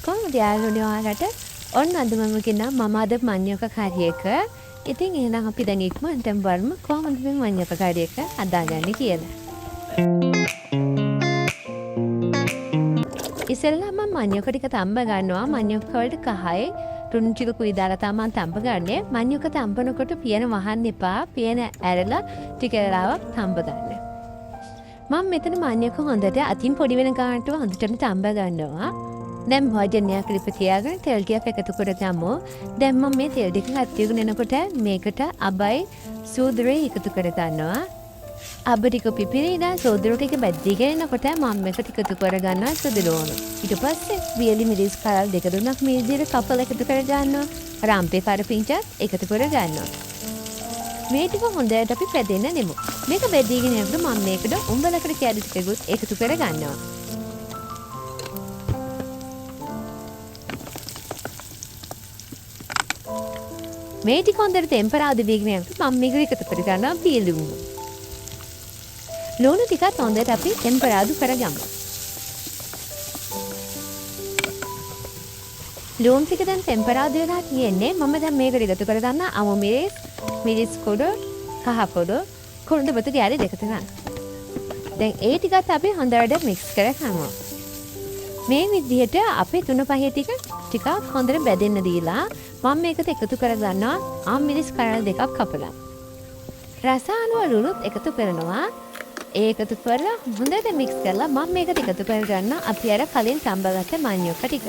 කොහොමද යාළුවනේ ඔයාලට? ඔන්න අද මම කියනවා මම අද මඤ්ඤොක කරි එක. ඉතින් එහෙනම් අපි දැන් ඉක්මනටම බලමු කොහොමද මේ මඤ්ඤොක කරි එක හදාගන්නේ කියලා. ඉස්සෙල්ලා මම මඤ්ඤොක ටික තම්බ ගන්නවා. මඤ්ඤොක වලට කහයි රුණු ටිකකුයි දාලා තමයි තම්බ ගන්නෙ. මඤ්ඤොක තම්බනකොට පියන වහන්න එපා. පියන ඇරලා ටික වෙලාවක් තම්බ ගන්න. මම මෙතන මඤ්ඤොක හොඳට අතින් පොඩි වෙන ගානට හොඳටම තම්බ ගන්නවා. දැන් භෝජනයක් ලිප තියාගෙන තෙල් ටිකක් එකතු කරගමු. දැන් මම මේ තෙල් ටික රත් වෙනකොට මේකට අබයි සූදුරේ එකතු කරගන්නවා. අබ ටික පිපිරීලා සූදුරු ටික බැද්දීගෙන එනකොට මම මේකට එකතු කරගන්නවා සුදු ලුණු. ඊට පස්සේ වියලි මිරිස් කරල් දෙක තුනක් මේ විදිහට කපලා එකතු කරගන්නවා. රම්පේ කරපිංචත් එකතු කරගන්නවා. මේ ටික හොඳට අපි පැදෙන්න දෙමු. මේක බැදීගෙන යනකොට මම මේකට උඹලකඩ කෑලි ටිකකුත් එකතු කරගන්නවා. මේ ටික හොඳට තෙම්පරාදු වීගෙන යනකොට මම මේක එකතු කරගන්නවා පියලුණු. ලුණු ටිකත් හොඳට අපි තෙම්පරාදු කරගමු. ලුණු ටික දැන් තෙම්පරාදු වෙලා තියෙන්නේ. මම දැන් මේකට එකතු කරගන්න අමු මිරිස්, මිරිස් කුඩු, කහ කුඩු, කුරුඳු බතු කෑලි දෙක තුනක්. දැන් ඒ ටිකත් අපි හොඳට මික්ස් කරගමු. මේ විදිහට අපි තුන පහේ ටික ටිකක් හොඳට බැදෙන්න දීලා මම මේකට එකතු කරගන්නවා ආම් මිරිස් කරල් දෙකක් කපලා. රස අනුව ලුණුත් එකතු කරනවා. ඒ එකතු කරලා හොඳට මික්ස් කරලා මම මේකට එකතු කරගන්නවා අපි අර කලින් තම්බගත්ත මඤ්ඤොක්ක ටික.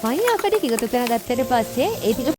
මඤ්ඤොක්ක ටික එකතු කරගත්තට පස්සේ ඒ ටික